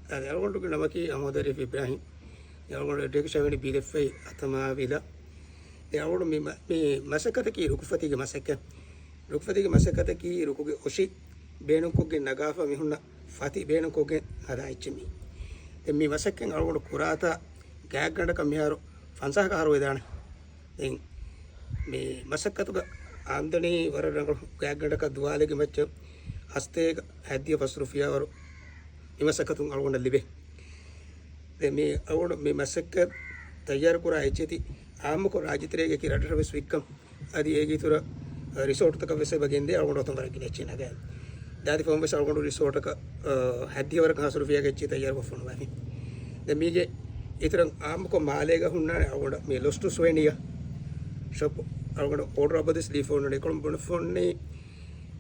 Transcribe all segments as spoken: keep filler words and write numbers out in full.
އަދި އަޅުގަނޑުގެ ނަމަކީ އަޙްމަދު އަރީފް އިބްރާހިމް. އަޅުގަނޑު އެޑިއުކޭޝަން ވަނީ ބިލެފްފައި އަތަމާވިލަ. ދެން އަޅުގަނޑު މި މަ-، މި މަސައްކަތަކީ ރުކުފަތީގެ މަސައްކަތް. ރުކުފަތީގެ މަސައްކަތަކީ ރުކުގެ އޮށި ބޭނުންކޮށްގެން ނަގާފަ މިހުންނަ ފަތި ބޭނުންކޮށްގެން ހަދާ އެއްޗެއް މީ. ދެން މި މަސައްކަތް އަޅުގަނޑު ކުރާތާ ގާތްގަނޑަކަށް މިހާރު ފަންސާހަކަށް އަހަރު ވެދާނެ. ދެން މި މަސައްކަތުގަ އާމްދަނީ ވަރަށް ރަނގަޅު. ގާތްގަނޑަކަށް ދުވާލެއްގެ މައްޗަށް ހަސަތޭކަ ހަތްދިހަ ފަސް ރުފިޔާވަރު މި މަސައްކަތުން އަޅުގަނޑަށް ލިބޭ. ދެން މި އަޅުގަނޑު މި މަސައްކަތް ތައްޔާރު ކުރާ އެއްޗެތި އާއްމުކޮށް ރާއްޖެތެރޭގައި ރަށްރަށަށް ވެސް ވިއްކަން. އަދި އޭގެ އިތުރަށް ރިސޯޓްތަކަށް ވެސް އެބަ ގެންދޭ އަޅުގަނޑު އޮތުން ވަރަށް ގިނަ އެއްޗެއް ނަގައި. ދާދި ފަހުން ވެސް އަޅުގަނޑު ރިސޯޓަކަށް، އަ، ހަތްދިހަ ވަރަކަށް ހާސް ރުފިޔާގެ އެއްޗެއް ތައްޔާރުކޮށް ފޮނުވާފި. ދެން މީގެ އިތުރަށް އާއްމުކޮށް މާލޭގަ ހުންނާނެ އަޅުގަނޑަށް މި ލޮސްޓު ސުވެނިއާ ޝޮޕް އަޅުގަނޑު އޯޑަރ އަބަދުވެސް ލީ ފޮނުވަނީ. ކޮޅުނބުނު ފޮނުވަނީ،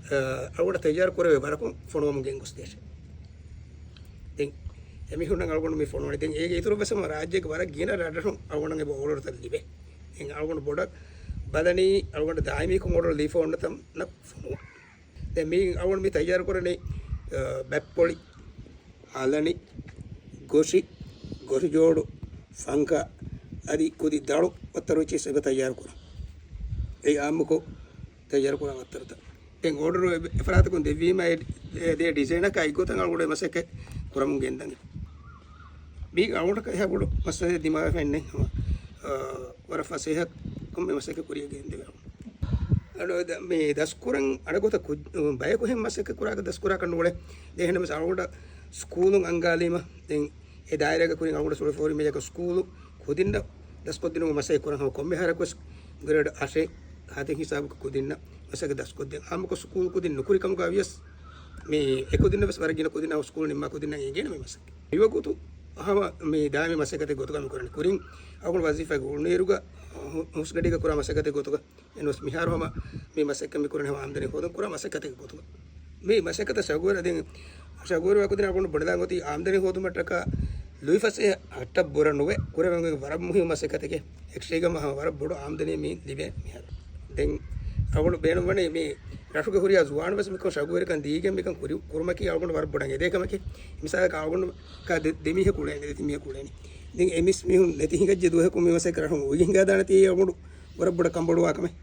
އަ، އަޅުގަނޑަށް ތައްޔާރު ކުރެވޭ ވަރަކުން ފޮނުވަމުން ގެންގޮސްދޭށޭ. ދެން އެމީހުންނަށް އަޅުގަނޑު މި ފޮނުވަނީ. ދެން އޭގެ އިތުރު ވެސް ހަމަ ރާއްޖޭގެ ވަރަށް ގިނަ ރަށްރަށުން އަޅުގަނޑަށް އެބަ އޯޑަރުތައް ލިބޭ. ދެން އަޅުގަނޑު ބޮޑަށް ބަލަނީ އަޅުގަނޑު ދާއިމީކޮށް އޯޑަރު ލީ ފޮނުވަން ތަން ފޮނުވަން. ދެން މީ އަޅުގަނޑު މި ތައްޔާރު ކުރަނީ، އަ، ބަތްޕޮޅި، އަލަނި، ގޮށި، ގޮށިޖޯޑު، ފަންކާ، އަދި ކުދި ދަޅު ވައްތަރު ވެއްޗިސް އެބަ ތައްޔާރު ކުރަން. އެއީ އާއްމުކޮށް ތައްޔާރު ކުރާ ވައްތަރުތައް. ދެން އޯޑަރު އެ-، އެފަރާތަކުން ދެއްވީމަ އެ-، އެ ދޭ ޑިޒައިނަކާ އެއްގޮތަށް އަޅުގަނޑު މަސައްކަތް ކުރަމުން ގެންދަނީ. މީ އަޅުގަނޑަކަށް އެހާ ބޮޑު މައްސަލައެއް ދިމާވެފައެއް ނެތް. ހަމަ، އާ، ވަރަށް ފަސޭހަކޮށް މި މަސައްކަތް ކުރިޔަށް ގެންދެވޭ. އަދި މި ދަސްކުރަން އަނެއްގޮތަށް ކު-، ބަޔަކު ހެން މަސައްކަތް ކުރާކަށް ދަސްކުރާކަށް ނޫޅޭ. ދެން އެހެންނަމަވެސް އަޅުގަނޑަށް ސްކޫލުން އަންގާލީމަ، ދެން އެ ދާއިރާގެ ކުރިން އަޅުގަނޑަށް ސުރެފޯރި މޭޒަކަށް ސްކޫލު ކުދިންނަށް ދަސްކޮށްދިނުމަށް މަސައްކަތް ކުރަން. ހަމަ ކޮންމެ އަހަރަކުވެސް ގްރޭޑް އަށެއް ހަތެއް ހިސާބަކަށް ކުދިންނަށް މަސައްކަތް ދަސްކޮށްދޭން. އާއްމުކޮށް ސްކޫލް ކުދިން ނުކުރި ކަމުގަ ވިޔަސް، މި އެ ކުދިންނަށް ވެސް ވަރަށް ގިނަ ކުދިންނަށް ސްކޫލް ނިންމާ ކުދިންނަށް އެނގޭނެ މި މަސައްކަތް. މިވަގުތު ހަމަ މި ދާއިމީ މަސައްކަތެއް ގޮތުގަ މި ކުރަނީ. ކުރިން އަޅުގަނޑު ވަޒީފާގަ އުޅުނުއިރުގަ ހު-، ހުސްގަޑީގަ ކުރާ މަސައްކަތެއް ގޮތުގަ އެންވެސް މިހާރު ހަމަ މި މަސައްކަތް މި ކުރަނީ ހަމަ އާމްދަނީ ހޯދަން ކުރާ މަސައްކަތެއް ގޮތުގަ. މި މަސައްކަތަށް ޝަގުވެރި ދެން ޝަގުވެރިވާ ކުދިން އަޅުގަނޑު ބުނެދާން އޮތީ އާމްދަނީ ހޯދުމަށްޓަކާ ލުއިފަސޭހަ ހައްޓަށް ބުރަ ނުވެ ކުރެވެން ވަރަށް މުހިންމު މަސައްކަތެކޭ. އެކްސްޓޭގަ ހަމަ ވަރަށް ބޮޑު އާމްދަނީ މި ލިބޭ މިހާރު. ދެން އަޅުގަނޑު ބޭނުންވަނީ މި ރަށުގެ ހުރިހާ ޒުވާނު ވެސް މިކަން ޝަގުވެރިކަން ދީގެން މިކަން ކުރި-، ކުރުމަކީ އަޅުގަނޑު ވަރަށް ބޮޑަށް އެދޭ ކަމެކޭ. މިސާލަކަށް އަޅުގަނޑު ކާ ދެ-، ދެ މީހަކު އުޅޭނެ، ދެތިން މީހަކު އުޅޭނެ. ދެން އެ މިސް މީހުން ނެތި ހިނގައްޖެ ދުވަހަކު މި މަސައްކަތް ރަށުން އުވި ހިނގާދާނެތީ އަޅުގަނޑު ވަރަށް ބޮޑަށް ކަންބޮޑުވާ ކަމެއް.